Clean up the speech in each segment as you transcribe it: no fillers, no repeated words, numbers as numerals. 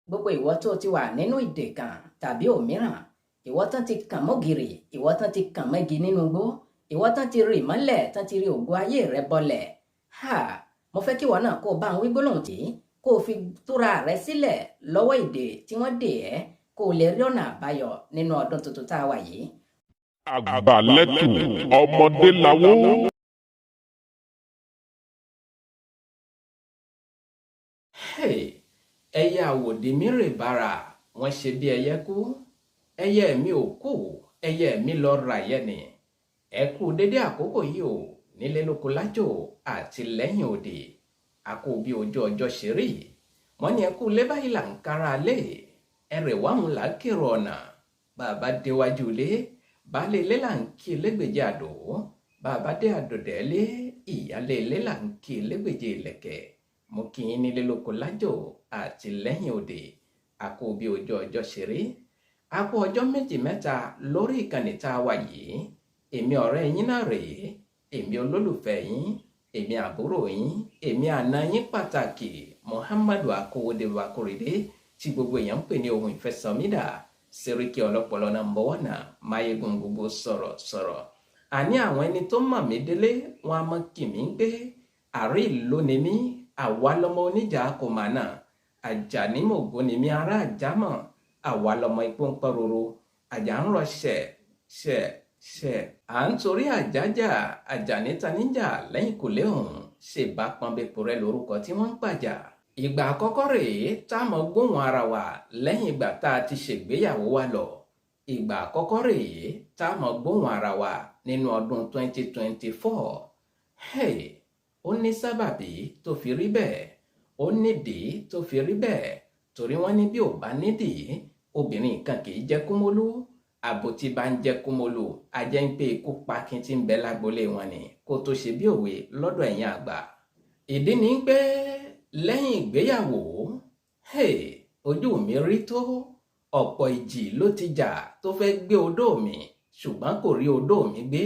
Gbogbo ìwọ tó ti wà nínú ìdè kan tàbí òmíràn, ìwọ tán ti kàn mọ́gìrì, ìwọ tán ti kàn mọ́gi nínú igbó, ìwọ tán ti rì mọ́lẹ̀, tán ti rí ògo ayé rẹ bọlẹ̀. Ha! Mo fẹ́ kí ìwọ náà kó o bá ń wí gbólóhùn tí kó o fi túra rẹ sílẹ̀ lọ́wọ́ ìdè tí wọ́n dè ẹ́, kó o lè rí ọ̀nà àbáyọ nínú ọdún tuntun tá a wà yìí. Àgbàlẹ́tù ọmọdé lawó. Hey, ẹyẹ àwòdì mi rè bàrà, wọ́n ṣe bí ẹyẹ kú. Ẹyẹ mi ò kú, ẹyẹ mi lọ ra ẹyẹ ni. Ẹ kú dédé àkókò yìí o, nílé lóko lájò àti lẹ́yìn òde. A kú bí ojú ọjọ́ ṣe rí. Wọ́n ní ẹ kú lé báyìí là ń kára lé. Ẹrẹ̀ wáhùn là ń kérò ọ̀nà. Bàbá déwájú ilé, baálé ilé là ń kí elégbèje àdó. Bàbá dé àdòdè lé, ìyálé ilé là ń kí elégbèje ìlẹ̀kẹ̀. Mo kí yín nílé lóko lájò àti lẹ́yìn òde. A kú bí ojú ọjọ́ ṣe rí. A kú ọjọ́ méjì mẹ́ta lórí ìkànnì tá a wà yìí. Èmi ọ̀rẹ́ yín náà rèé, èmi olólùfẹ́ yín, èmi àbúrò yín, èmi àna yín pàtàkì, Muhammadu Akowode Bakorede, tí gbogbo èèyàn ń pè ní ohun ìfẹsọ̀mídà, Sẹ́ríkì ọlọ́pọlọ nọ́mbà wọ́nà, Máyégún gbogbo sọ̀rọ̀ sọ̀rọ̀. Àní àwọn ẹni tó mọ̀ mí délé, wọn a mọ̀ kì mí ń pé àrí ìlú ni mí, àwa lọmọ oníjà kò mà náà, Àjàní mògó ni mí, ará àjámọ̀, àwa lọmọ ipò ń pọ́ roro, àjà ń rọ ṣẹ̀ ṣẹ̀ ṣẹ̀. À ń torí àjájà, Àjàní ta níjà lẹ́yìn kò lé òun, ṣe bá pọ́nbẹ́pọ̀ rẹ lórúkọ tí wọ́n ń pàjà. Ìgbà àkọ́kọ́ rèé tá a mọ̀ gbóhùn ara wa lẹ́yìn ìgbà tá a ti ṣègbéyàwó wa lọ. Ìgbà àkọ́kọ́ rèé tá a mọ̀ gbóhùn ara wa nínú ọdún 2024. Hey, ó ní sábàbí tó fi rí bẹ́ẹ̀, ó nídìí tó fi rí bẹ́ẹ̀, torí wọ́n ní bí ò bá nídìí, obìnrin kan kì í jẹ́ kúmólú. Àbò tí bá ń jẹ́ kúmólú, a jẹ́ ń pé ikú pakin tí ń bẹ lágbolé wọn ni kó tó ṣe bí òwe lọ́dọ̀ ẹ̀yin àgbà. Ìdí ni pé lẹ́yìn ìgbéyàwó, hey, ojú mi rí tó, ọ̀pọ̀ ìjì ló ti jà tó fẹ́ gbé odó mi, ṣùgbọ́n kò rí odó mi gbé.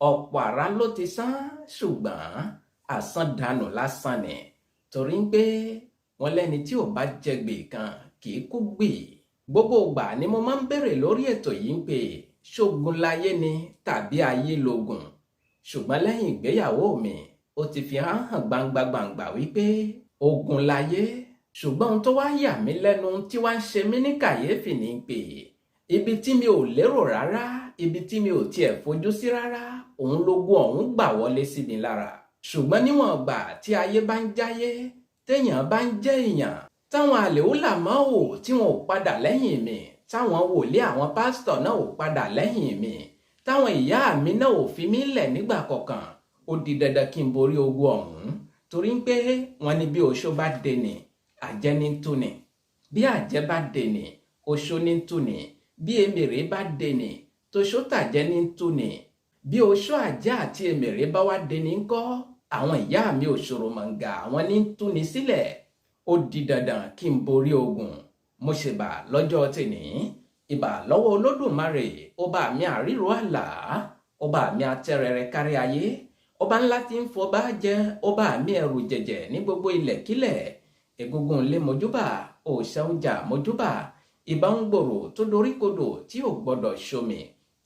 Ọ̀pọ̀ àrá ló ti sán, ṣùgbọ́n àsán dànù lásán ni, torí pé wọ́n lẹ́ni tí ò bá jẹ gbè kan kì í kú gbè. Gbogbo ìgbà ni mo máa ń bèrè lórí ètò yìí ń pè ṣógun láyé ni tàbí ayé lógun. Ṣùgbọ́n lẹ́yìn ìgbéyàwó mi, ó ti fi hàn gbangba gbangba wípé ogun láyé. Ṣùgbọ́n ohun tó wá yà mí lẹ́nu tí wá ń ṣe mí ní kàyéfì ni pé ibi tí mi ò lérò rárá, ibi tí mi ò tiẹ̀ fojú sí rárá, òun lógun ọ̀hún gbà wọlé sí mi lára. Ṣùgbọ́n níwọ̀n ìgbà tí ayé bá ń jáyé, téèyàn bá ń jẹ́ èèyàn, táwọn àlèhùlà mọ́ ò tí wọn ò padà lẹ́yìn mi, táwọn wòlíì àwọn pásítọ̀ náà ò padà lẹ́yìn mi, táwọn ìyá mi náà ò fi mí lẹ̀ nígbà kọ̀ọ̀kan, ó di dandan kí n borí ogun ọ̀hún. Torí pé wọ́n ní bí oṣó bá dènì, àjẹ́ ní tú ni. Bí àjẹ́ bá dènì, oṣó ní tú ni. Bí emèrè bá dènì, toṣó tàjẹ́ ní tú ni. Bí oṣó àjẹ́ àti emèrè bá wá dènì ńkọ́, àwọn ìyá mi òṣòro mọ̀ǹgà àwọn ní tú ni sílẹ̀. Ó di dandan kí n borí ogun. Mo ṣèbà lọ́jọ́ tèní. Ìbà lọ́wọ́ Olódùmarè, ọba mi àríro àlá, ọba mi atẹ́rẹrẹ kárí ayé, ọba ńlá tí ń fọba jẹ, ọba mi ẹrù jẹ̀jẹ̀ ní gbogbo ilẹ̀kílẹ̀. Egungun lé mojúbà, òòṣà ọjà mojúbà, ìbà ń gbòòrò tó doríkodò tí ò gbọdọ̀ ṣomi,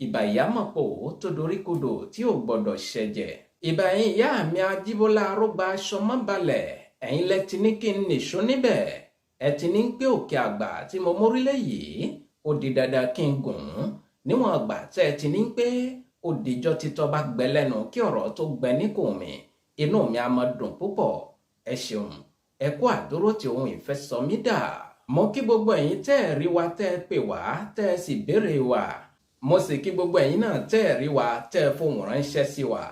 ìbà ìyámọ̀pọ̀ tó doríkodò tí ò gbọdọ̀ ṣẹ̀jẹ̀. Ìbà ẹ̀yin ìyá mi Ajíbọ́lá arógbá aṣọ mọ́ balẹ̀, ẹ̀yin lẹ ti ní kí n nìṣó níbẹ̀. Ẹ ti ní pé òkè àgbà tí mo mórílẹ̀ yìí, ó di dandan kí n gùn ún. Níwọ̀n àgbà tẹ́ ẹ ti ní pé ó dijọ́ títọ́ bá gbẹ lẹ́nu kí ọ̀rọ̀ tó gbẹ níkùn mi, inú mi á máa dùn púpọ̀. Ẹ ṣeun, ẹ kú àdúró tí ohun ìfẹ́ sọ mí dà. Mo kí gbogbo ẹ̀yin tẹ́ ẹ rí wa tẹ́ ẹ pè wá tẹ́ ẹ sì béèrè wa. Mo sì kí gbogbo ẹ̀yin náà tẹ́ ẹ rí wa tẹ́ ẹ fohùn ránṣẹ́ sí wa.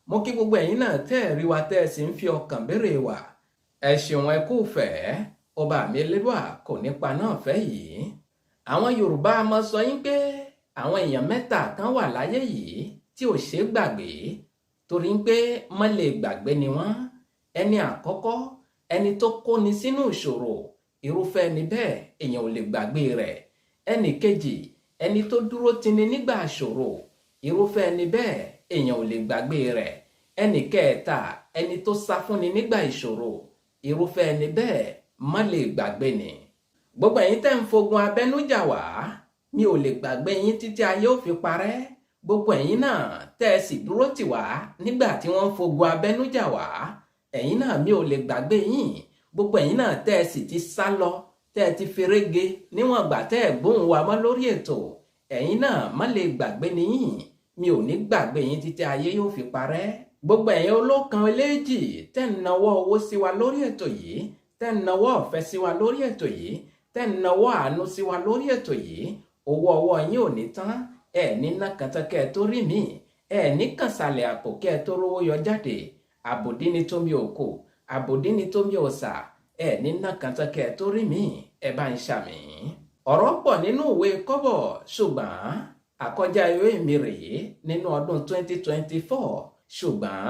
Mo kí gbogbo ẹ̀yin náà tẹ́ ẹ rí wa tẹ́ ẹ sì ń fi ọkàn béèrè wa. Ẹ ṣeun, ẹ kú fẹ́, ọba mi Elédùà kò nípa náà fẹ́ yìí. Àwọn Yorùbá máa sọ yín pé àwọn èèyàn mẹ́ta kan wà láyé yìí tí ò ṣeé gbàgbé, torí pé má lè gbàgbé ni wọ́n. Ẹni àkọ́kọ́, ẹni tó kóni sínú ìṣòro, irúfẹ́ ẹni bẹ́ẹ̀ èèyàn ò lè gbàgbé rẹ̀. Ẹni kejì, ẹni tó dúró tini nígbà ìṣòro, irúfẹ́ ẹni bẹ́ẹ̀ èèyàn ò lè gbàgbé rẹ̀. Ẹni kẹta, ẹni tó sá fúnni nígbà ìṣòro, irúfẹ́ ẹni bẹ́ẹ̀ má lè gbàgbé ni. Gbogbo ẹ̀yin tẹ́ ń fogun abẹ́nú jà wá, mi ò lè gbàgbé yín títí ayé ò fi parẹ́. Gbogbo ẹ̀yin náà tẹ́ ẹ sì dúró tì wá nígbà tí wọ́n ń fogun abẹ́nú jà wá, ẹ̀yin náà mi ò lè gbàgbé yín. Gbogbo ẹ̀yin náà tẹ́ ẹ sì ti sá lọ, tẹ́ ẹ ti ferege níwọ̀n ìgbà tẹ́ ẹ gbóhùn wa mọ́ lórí ètò, ẹ̀yin náà má lè gbàgbé nìyín. Mi ò ní gbàgbé yín títí ayé yóò fi parẹ́. Gbogbo ẹ̀yin olókan eléjì tẹ́ ń nawọ́ owó sí wa lórí ètò yìí, tẹ́ ń nawọ́ ọ̀fẹ́ sí wa lórí ètò yìí, tẹ́ ń nawọ́ àánú sí wa lórí ètò yìí, owó ọwọ́ yín ò ní tán. Ẹ̀ ní ná kàntán kẹ́ ẹ tó rí mi, ẹ̀ ní kànsàlẹ̀ àpò kẹ́ ẹ tó rówó yọ jáde. Àbòdí ni tómi òkò, àbòdí ni tómi òsà, ẹ̀ ní ná kàntán kẹ́ ẹ tó rí mi. Ẹ bá ń ṣàmì. Ọ̀rọ̀ pọ̀ nínú ìwé kọ́bọ̀, ṣùgbọ́n àkọjá ìwé mi rèé nínú ọdún 2024. Ṣùgbọ́n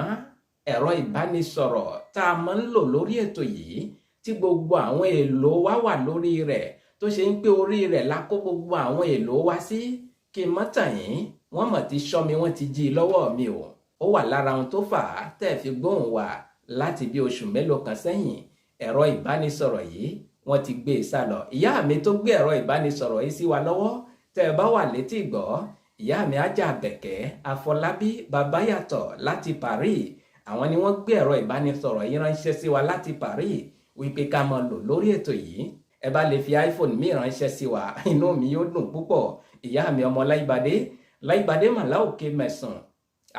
ẹ̀rọ ìbánisọ̀rọ̀ tá a máa ń lò lórí ètò yìí, tí gbogbo àwọn èlò wa wà lórí rẹ̀, tó ṣe ń pé orí rẹ̀ la kó gbogbo àwọn èlò wa sí, kí n má tàn yín, wọ́n mọ̀ ti ṣọ́ mi, wọ́n ti jí i lọ́wọ́ mi o. Ó wà lára ohun tó fà á tẹ́ fi gbóhùn wa láti bí oṣù mélòó kan sẹ́yìn. Ẹ̀rọ ìbánisọ̀rọ̀ yìí wọ́n ti gbé e sá lọ. Ìyá mi tó gbé ẹ̀rọ ìbánisọ̀rọ̀ yìí sí wa lọ́wọ́, tẹ́ ẹ bá wà létí ìgbọ́, ìyá mi Ajá Àbẹ̀kẹ́ Afọlábí Babayàtọ̀ láti Paris, àwọn ni wọ́n gbé ẹ̀rọ ìbánisọ̀rọ̀ yìí ránṣẹ́ sí wa láti Paris wípé ká máa lò lórí ètò yìí. Ẹ bá lè fi iPhone mi ránṣẹ́ sí wa, inú mi yóò dùn púpọ̀. Ìyá mi ọmọ Láìbàdé, Láìbàdé màlá òkè mẹ̀sàn,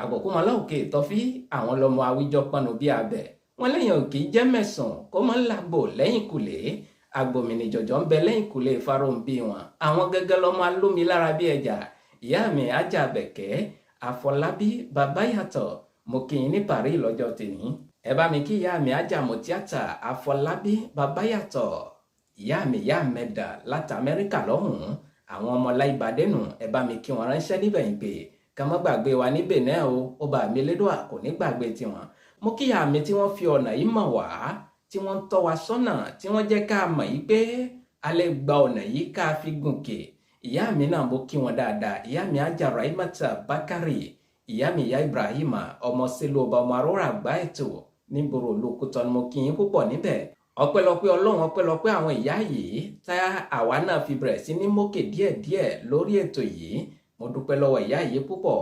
àgọ̀kú màlá òkè ìtọ́fí, àwọn lọmọ àwíjọ pọnù bí abẹ wọn lẹ́yìn òkè jẹ́ mẹ̀sàn kó mọ́ làgbò lẹ́yìn kùlé. Agbòmìnì jọ̀jọ̀ ń bẹ lẹ́yìn kùlé Fáróǹbí wọn, àwọn gẹ́gẹ́ lọ́mọ alómi lára bí ẹja. Ìyá mi Ajá Àbẹ̀kẹ́ Àfọlábí Babayàtọ̀, mo kí yín ní Paris lọ́jọ́ tèmi. Ẹ bá mi kí ìyá mi Ajá Mọ̀tíátà Àfọlábí Babayàtọ̀, ìyá mi ìyá mẹ́dà láti Amẹ́ríkà lọ́hùn-ún, àwọn ọmọ Láìbàdé nù. Ẹ bá mi kí wọn ránṣẹ́ níbẹ̀ yìí pé ká má gbàgbé wa níbẹ̀ náà o. Ọba mi lédùá kò ní gbàgbé tiwọn. Mo kí ìyá mi tí wọ́n fi ọ̀nà yìí mọ̀ wá, tí wọ́n ń tọ́ wa sọ́nà, tí wọ́n jẹ́ ká mọ̀ yìí pé a lè gba ọ̀nà yìí ká fi gùnkè. Ìyá mi náà mo kí wọn dáadáa. Ìyá mi Ajá Raimata Bakari, ìyá mi ìyá Ibrahima ọmọ sílùú ọba ọmọ arúrà àgbá ètò nígboro olókùtọ́ ni mo kí yín púpọ̀ níbẹ̀. Ọpẹ́lọpẹ́ Ọlọ́run, ọpẹ́lọpẹ́ àwọn ìyá yìí tá àwa náà fi bẹ̀rẹ̀ sí ní mókè díẹ̀díẹ̀ lórí ètò yìí. Mo dúpẹ́ lọ́wọ́ ìyá yìí púpọ̀.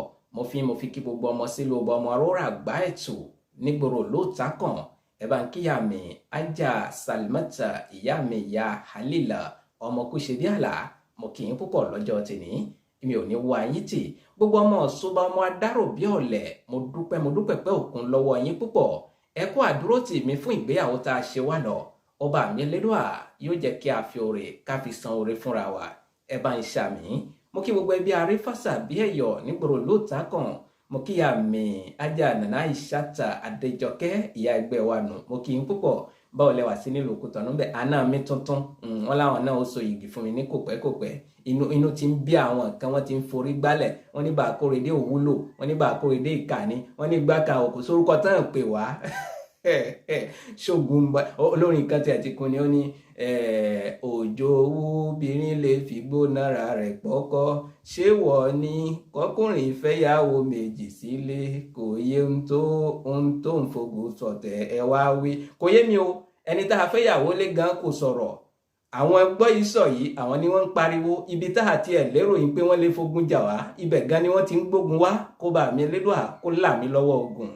Mo fi kí gbogbo ọmọ sílùú ọba ọmọ arúrà àgbá ètò nígboro olóòtàkàn. Ẹ bá ń kíyà mi Ajá Salimata, ìyá mi ìyá Halila ọmọ kúṣe bí àlá, mo kì í púpọ̀ lọ́jọ́ tèmi. Mi ò ní wá yín tì. Gbogbo ọmọ Ọ̀ṣunba ọmọ adárò bí ọ̀lẹ̀, mo dúpẹ́, mo dúpẹ́ pẹ́ òkun lọ́wọ́ yín púpọ̀. Ẹ kú àdúró tì mí fún ìgbéyàwó tá a ṣe wá lọ. Ọba mi Elédùà yóò jẹ́ kí a fi oore ká fi san oore fúnra wa. Ẹ bá ń ṣàmì. Mo kí gbogbo ẹbí arífàṣà bí ẹ̀yọ̀ nígboro lóòótá kan. Mo kí ìyá mi Ajá Nàná Ìṣàtà Adéjọkẹ́, ìyá ẹgbẹ́ wa nù, mo kí yín púpọ̀. Báwo lẹ wà sí nílùú Kútọ̀nù bẹ́ẹ̀? Àná mi tuntun, wọn láwọn náà ó so igi fún mi ní kòpẹ́kòpẹ́. Inú ti ń bí àwọn kan, wọ́n ti ń forí gbálẹ̀. Wọ́n ní Bàkórèdé òwúlò, wọ́n ní Bàkórèdé ìkànnì, wọ́n ní gbàkà òkú sórúkọ tán pè wá. Ṣógun olórin kan tí a ti kun ni ó ní òjò obìnrin lè fi gbónára rẹ̀ pọ́kọ́, ṣé wọ́n ní kọkùnrin fẹ́yàwó méjì sílé, kò yé ohun tó ń fogun sọ̀tẹ̀ ẹ wá wí. Kò yé mi o, ẹni tá a fẹ́yàwó lé gan kò sọ̀rọ̀. Àwọn ẹgbọ́ yìí sọ yìí, àwọn ni wọ́n ń pariwo. Ibi tá àti ẹ̀ lérò yìí pé wọ́n lè fogun jà wá, ibẹ̀ gan ni wọ́n ti ń gbógun wá. Kó bá mi Elédùà kó là mí lọ́wọ́ ogun.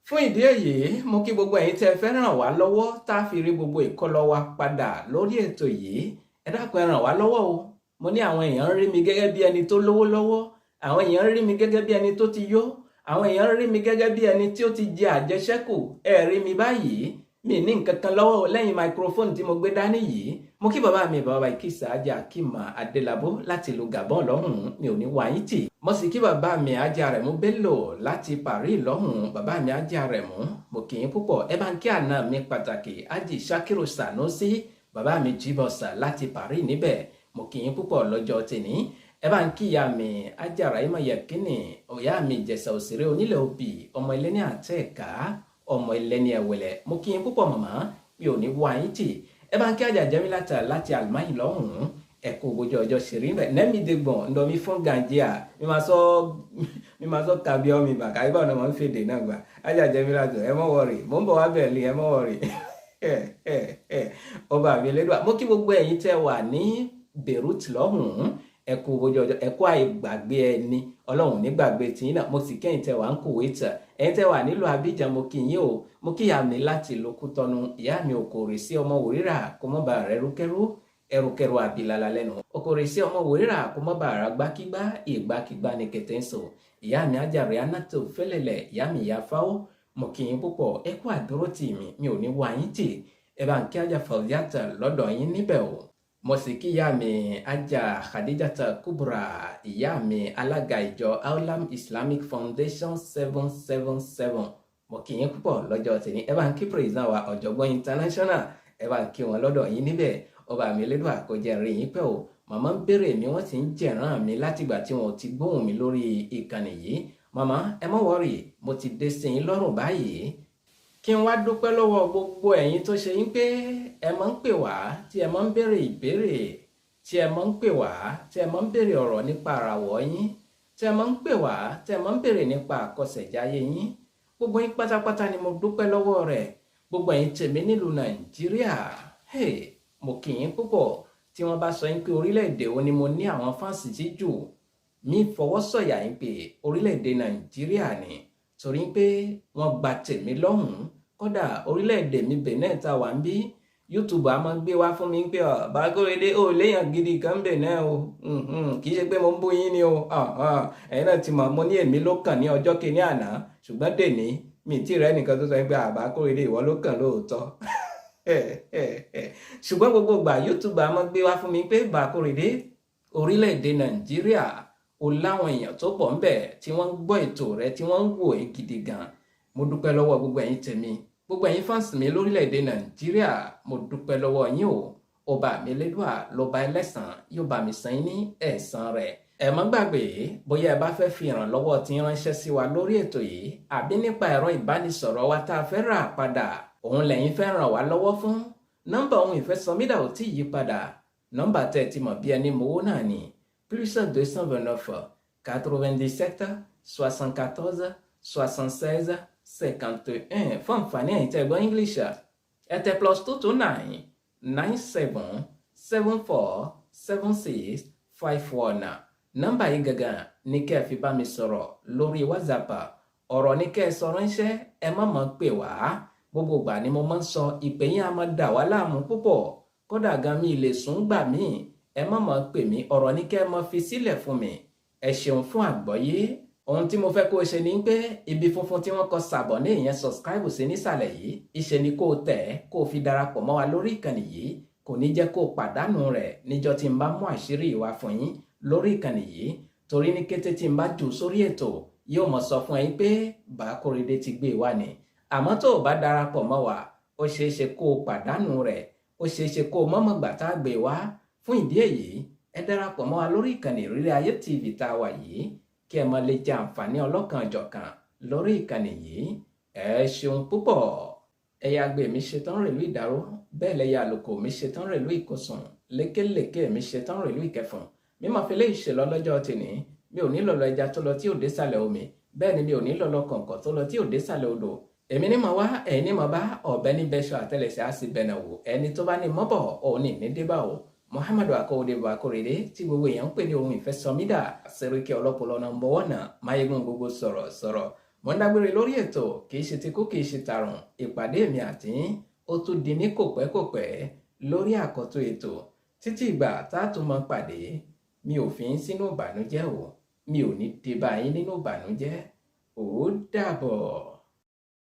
Fún ìdí èyí, mo kí gbogbo ẹ̀yin tẹ́ fẹ́ ràn wá lọ́wọ́ tá a fi rí gbogbo ìkọlọ wa padà lórí ètò yìí. Ẹ dákun, ẹ ràn wá lọ́wọ́ o. Mo ní àwọn èèyàn ń rí mi gẹ́gẹ́ bí ẹni tó lówó lọ́wọ́, àwọn èèyàn ń rí mi gẹ́gẹ́ bí ẹni tó ti yó, àwọn èèyàn ń rí mi gẹ́gẹ́ bí ẹni tí ó ti jẹ àjẹṣẹ́kù. Ẹ rí mi báyìí, mi ní nǹkan kan lọ́wọ́ lẹ́yìn microphone tí mo gbé dání yìí. Mo kí bàbá mi bàbá Ìkísà Ajá Akíma Adélabó láti ìlú Gabon lọ́hùn-ún, mi ò ní wá yín tì. Mo sì kí bàbá mi Ajá Rẹ̀mú Bello láti Paris lọ́hùn-ún. Bàbá mi Ajá Rẹ̀mú, mo kì í púpọ̀. Ẹ bá ń kí àná mi pàtàkì Ájì Ṣakiru Sanusi, bàbá mi Jíbọ̀sà láti Paris níbẹ̀, mo kì í púpọ̀ lọ́jọ́ tèní. Ẹ bá ń kí ìyá mi Ajá Rahima Yekini, ọ̀yá mi Ìjẹ̀ṣà òṣèré onílẹ̀ òbí, ọmọ ilé ní àtẹ̀ká, ọmọ ilé ní ẹ̀wẹ̀lẹ̀, mo kí yín púpọ̀ màmá, mi ò ní wá yín tì. Ẹ bá ń kí Ajá Jẹ́mílátà láti Àlùmáyìn lọ́hùn-ún. Ẹ kú bójú ọjọ́ ṣeré ń bẹ̀ nẹ́mí dégbọ̀n ńdọ̀mí fún gànjíà mi máa sọ kàbí ọmọ ìbàkà ibà ọ̀nà mọ̀ ń fèdè náà gbà. Ajá Jẹ́mílátà, ẹ mọ̀ wọ̀rì, mò ń bọ̀ wá bẹ̀ lé, ẹ mọ̀ wọ̀rì. Ọba mi lẹ́dùn. Mo kí gbogbo ẹ̀yin tẹ́ wà ní Beirut lọ́hùn-ún, ẹ kú ojú ọjọ́, ẹ kú àìgbàgbé ẹni, Ọlọ́run nígbàgbé tìyín náà. Mo sì kẹ́yìn tẹ́ wà ń Kuwait, ẹ̀yin tẹ́ wà nílùú Abidjan, mo kí yín o. Mo kí ìyá mi láti ìlú Kútọ́nù, ìyá mi ò kò rè sí ọmọ òrírà kó mọ́ bá rẹ̀ rúkẹ́rú ẹrùkẹrù àbílàlà lẹ́nu, okòrè sí ọmọ wòrírà kó mọ́ bá ara gbákígbá ìgbàkígbá ní kẹtẹ́ ń sọ. Ìyá mi ajáre anátó fẹ́lẹ̀lẹ̀, ìyá mi ìyá fáwọ́, mo kí yín púpọ̀, ẹ kú àdúró tì mí, mi ò ní wá yín tì. Ẹ bá ń kí ajá Fauziata lọ́dọ̀ yín níbẹ̀ o. Mo sì kí ìyá mi ajá Khadijata Kubra, ìyá mi alága ìjọ Aulam Islamic Foundation 777, mo kí yín púpọ̀ lọ́jọ́ tèmi. Ẹ bá ń kí president wa Ọ̀jọ̀gbọ́n International, ẹ bá ń kí wọn lọ́dọ̀ yín níbẹ̀. Ọba mi lédùn àkójẹ rí yín pẹ́ o. Màmá ń béèrè mi, wọ́n sì ń jẹ̀ràn mi látìgbà tí wọn ò ti gbóhùn mi lórí ìkànnì yìí. Màmá, ẹ má wọrí, mo ti dé sí yín lọ́rùn báyìí. Kí n wá dúpẹ́ lọ́wọ́ gbogbo ẹ̀yin tó ṣe yín pé ẹ máa ń pè wá, tí ẹ máa ń béèrè ìbéèrè, tí ẹ máa ń pè wá, tí ẹ máa ń béèrè ọ̀rọ̀ nípa àràwọ̀ yín, tí ẹ máa ń pè wá, tí ẹ máa ń béèrè nípa àkọsẹ̀jáyé yín. Gbogbo yín pátápátá ni mo dúpẹ́ lọ́wọ́ rẹ̀. Gbogbo ẹ̀yin tèmi nílùú Nàìjíríà, hey, mo kí yín púpọ̀. Tí wọ́n bá sọ yín pé orílẹ̀-èdè wo ni mo ní àwọn fáǹsì tí jù, mi fọwọ́sọ̀yà yín pé orílẹ̀-èdè Nàìjíríà ni, torí pé wọ́n gba tèmi lọ́hùn-ún. Kódà orílẹ̀-èdè mi Benin ta wà ń bí, YouTube a máa gbé wá fún mi pé Bákóredé ó léèyàn gidi kan Benin o. Kì í ṣe pé mo ń bú yín ni o, ẹ̀yin náà ti mọ̀, mo ní èmi ló kàn ní ọjọ́ kìíní àná, ṣùgbọ́n dèní mi tí rẹ́ nìkan tó sọ pé Bákóredé ìwọ ló kàn lóòótọ́. Ṣùgbọ́n gbogbo ìgbà YouTube a máa gbé wá fún mi pé Bákóredé orílẹ̀-èdè Nàìjíríà ó láwọn èèyàn tó pọ̀ ńbẹ̀ tí wọ́n ń gbọ́ ètò rẹ, tí wọ́n ń wò é gidi gan. Mo dúpẹ́ lọ́wọ́ gbogbo ẹ̀yin tèmi, gbogbo ẹ̀yin fáǹsì mi lórílẹ̀-èdè Nàìjíríà, mo dúpẹ́ lọ́wọ́ yín o. Ọba mi lédùá lọ́ba ẹlẹ́sàn yóò bá mi san yín ní ẹ̀san rẹ̀. Ẹ má gbàgbé, bóyá ẹ bá fẹ́ fi ìrànlọ́wọ́ tí ránṣẹ́ sí wa lórí ètò yìí, àbí nípa ẹ̀rọ ìbánisọ̀rọ̀ wa tá a fẹ́ rà padà, òun lẹ́yìn fẹ́ ràn wá lọ́wọ́ fún. Nọ́mbà ohun ìfẹ́sọmídà ò tí ì yí padà. Nọ́mbà tẹ́ ẹ ti mọ̀ bí ẹni mowó náà ni +229 97 74 76 51. Fún àǹfààní ẹ̀yin tẹ́ gbọ́ English, ẹ tẹ +229 97 74 76 51. Nọ́mbà yìí gangan ní kẹ́ ẹ fi bá mi sọ̀rọ̀ lórí WhatsApp. Ọ̀rọ̀ ní kẹ́ ẹ sọ ránṣẹ́, ẹ má mọ̀ pè wá. Gbogbo ìgbà ni mo máa ń sọ, ìpè yín á máa dà wá láàmú púpọ̀, kódà gan mi lè sùn gbà míì. Ẹ má mọ̀ pè mí, ọ̀rọ̀ ní kẹ́ ẹ mọ̀ fi sílẹ̀ fún mi. Ẹ ṣeun fún àgbọ́yé. Ohun tí mo fẹ́ kó o ṣe ni pé ibi funfun tí wọ́n kọ sàbọ̀ ní ìyẹn subscribe sí nísàlẹ̀ yìí, ìṣe ni kó o tẹ̀ kó o fi darapọ̀ mọ́ wa lórí ìkànnì yìí. Kò ní jẹ́ kó o pàdánù rẹ̀ níjọ́ tí n bá mú àṣírí ìwà fún yín lórí ìkànnì yìí, torí ní kété tí n bá jù sórí ètò yóò mọ̀ sọ fún ẹ pé Bákóredé ti gbé wa ni. Àmọ́ tó o bá darapọ̀ mọ́ wa, ó ṣeé ṣe kó o pàdánù rẹ̀, ó ṣeé ṣe kó o mọ̀mọ́ gbà tá a gbé wa. Fún ìdí èyí, ẹ darapọ̀ mọ́ wa lórí ìkànnì Ìrírí Ayé TV tá a wà yìí, kí ẹ máa lè jẹ àǹfààní ọlọ́kan-ò-jọ̀kan lórí ìkànnì yìí. Ẹ ṣeun púpọ̀. Ẹyẹ agbe mi ṣetán rèlú Ìdáró, bẹ́ẹ̀ lẹ́yẹ àlùkò mi ṣetán rèlú Ìkọsùn, lékelèké mi ṣetán rèlú Ìkẹfùn. Mímọ́ fi lè ṣe lọ lọ́jọ́ tèní. Mi ò ní lọ́lọ́ ẹja tó lọ tí ò dé sàlẹ̀ omi, bẹ́ẹ̀ ni mi ò ní lọ́lọ́ kọ̀ǹkọ̀ tó lọ tí ò dé sàlẹ̀ odò. Èmi ní mọ̀ wá, ẹ̀yin ní mọ̀ bá, ọ̀bẹ ní bẹ́ṣọ àtẹlẹsẹ̀ á sì bẹ̀nà wò. Ẹni tó bá ní mọ́bọ̀ òun ní ní débà o. Muhammadu Akọ́wọ́dé Bákóredé tí gbogbo èèyàn ń pè ní ohun ìfẹ́sọmídà, Sẹ́ríkì ọlọ́pọlọ nọ́mbà 1, máyégún gbogbo sọ̀rọ̀ sọ̀rọ̀. Mo ń dágbére lórí ètò, kì í ṣe ti kú kì í ṣe tàrùn. Ìpàdé mi àti yín ó tún di ní kòpẹ́kòpẹ́ lórí àkọ́tún ètò. Títí ìgbà tá a tún mọ pàdé, mi ò fi yín sínú ìbànújẹ́ o, mi ò ní dé bá yín nínú ìbànújẹ́. Ó dàbọ̀.